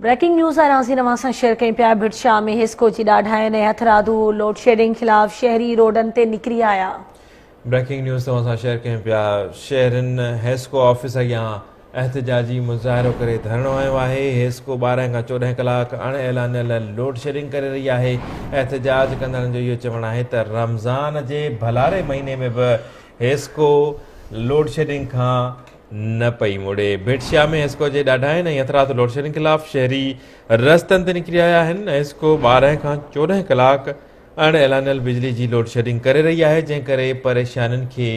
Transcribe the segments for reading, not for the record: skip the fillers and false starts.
Breaking news آهي ناظرين اوهان سان شيئر ڪيون پيا ڀٽ شاهه ۾ حيسڪو جي ڏاڍاين ۽ هٿرادو لوڊشيڊنگ خلاف شهري روڊن تي نڪري آيا. بريڪنگ نيوز توهان سان شيئر ڪيون پيا شهرين حيسڪو آفيس اڳيان احتجاجي مظاهرو ڪري ڌرڻو هنيو آهي حيسڪو 12 کان 14 ڪلاڪ اڻ اعلانيل لوڊشيڊنگ ڪري رهي آهي احتجاج ڪندڙن جو اهو چوڻ آهي ته رمضان جي ڀلاري مهيني ۾ به حيسڪو لوڊشيڊنگ کان نه پئي مڙي. ڀٽ شاهه ۾ حيسڪو جي ڏاڍاين ۽ هٿرادو لوڊشيڊنگ خلاف شهري رستن تي نڪري آيا آهن. حيسڪو 12 کان 14 ڪلاڪ اڻ اعلانيل بجلي جي لوڊشيڊنگ ڪري رهي آهي جنهن ڪري پريشانين کي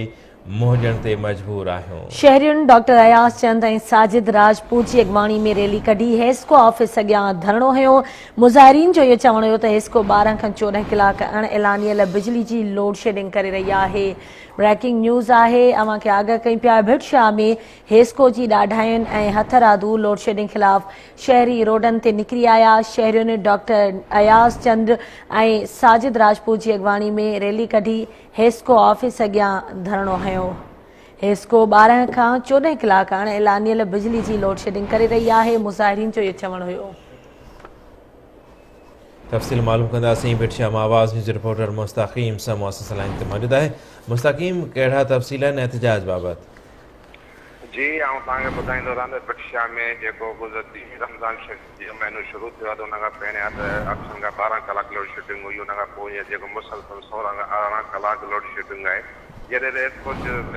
منهن ڏيڻ تي مجبور آهيون. شهرين ڊاڪٽر اياز چند ۽ ساجد راجپوت جي اڳواڻي ۾ ريلي ڪڍي حيسڪو آفيس اڳيان ڌرڻو هنيو. مظاهرين جو اهو چوڻ هيو ته حيسڪو 12 کان 14 ڪلاڪ اڻ اعلانيل بجلي جي لوڊشيڊنگ ڪري رهي آهي. بريڪنگ نيوز آهي اوهان کي آگاهه ڪيون پيا ڀٽ شاهه ۾ حيسڪو جي ڏاڍاين ۽ هٿرادو لوڊشيڊنگ خلاف شهري روڊن تي نڪري آيا شهرين ڊاڪٽر اياز چند ۽ ساجد راجپوت جي اڳواڻي ۾ ريلي ڪڍي حيسڪو آفيس اڳيان ڌرڻو هنيو حيسڪو 12 کان 14 ڪلاڪ اڻ اعلانيل بجلي جي لوڊشيڊنگ ڪري رهي آهي مظاهرين جو اهو چوڻ هيو. تفصيل معلوم ڪنداسين ڀٽ شاهه مان آواز نيوز رپورٽر مستقيم سمو اسان سان لائين تي موجود آهي مستقيم ڪهڙا تفصيل آهن احتجاج بابت. جي آئون توهان کي ٻڌائيندو رهان ته ڀٽ شاهه ۾ جيڪو گذريل ڏينهن رمضان شريف جو مهينو شروع ٿيو آهي ته ان کان پهريان ته اٺن کان 12 ڪلاڪ لوڊ شيڊنگ هئي ان کان پوء هينئر جيڪو مسلسل 16 کان 18 ڪلاڪ لوڊ شيڊنگ آهي جڏهن ته ايسڪو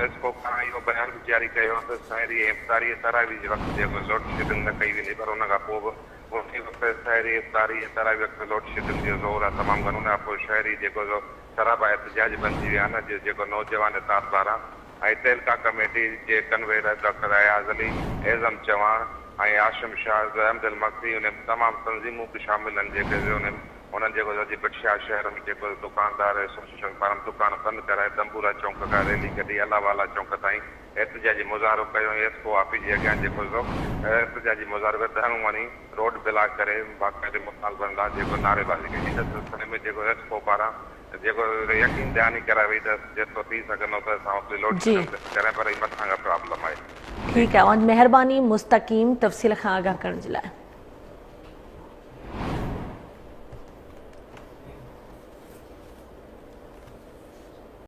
ايسڪو پاران اهو بيان به جاري ڪيو ويو ته سحري ۽ افطاري ۽ تراويح جي وقت جيڪو لوڊ شيڊنگ نه ڪئي ويندي پر ان کان پوء به انهي وقت شهري افطاري ۽ تراويح وقت لوڊشيڊنگ جو زور آهي تمام گهڻو ان کان پوء شهري جيڪو سو سراپا احتجاج بنجي ويا آهن اڄ جيڪو نوجوان اتحاد پاران ۽ تعلقه ڪميٽي جي ڪنوينر ڊاڪٽر اياز علي، اعظم چوهاڻ ۽ هاشم شاهه، احمد المگسي انهي ۾ تمام تنظيمون به شامل آهن جيڪي انهي انهن جيڪو سو اڄ ڀٽ شاهه شهر ۾ جيڪو دڪاندار ايسوسيئيشن پاران دڪان بند ڪرائي دنبورا چونڪ کان ريلي ڪڍي الله والا چونڪ تائين احتجاجي مظاهرو ڪيو ۽ ايسڪو آفيس جي اڳيان جيڪو سو احتجاجي مظاهرو ڪري ڌرڻو هڻي روڊ بلاڪ ڪري باقاعدي مطالبن لاء جيڪو نعريبازي ڪئي ان سلسلي ۾ جيڪو ايسڪو پاران جيڪو يقين دهاني ڪرائي وئي ته جيترو ٿي سگهندو ته اسان اوتري لوڊ جي. شيڊنگ ڪرائي پر هي مٿان کان پرابلم آهي. ٺيڪ آهي اوهان جي مهرباني مستقيم تفصيل کان آگاهه ڪرڻ جي لاء.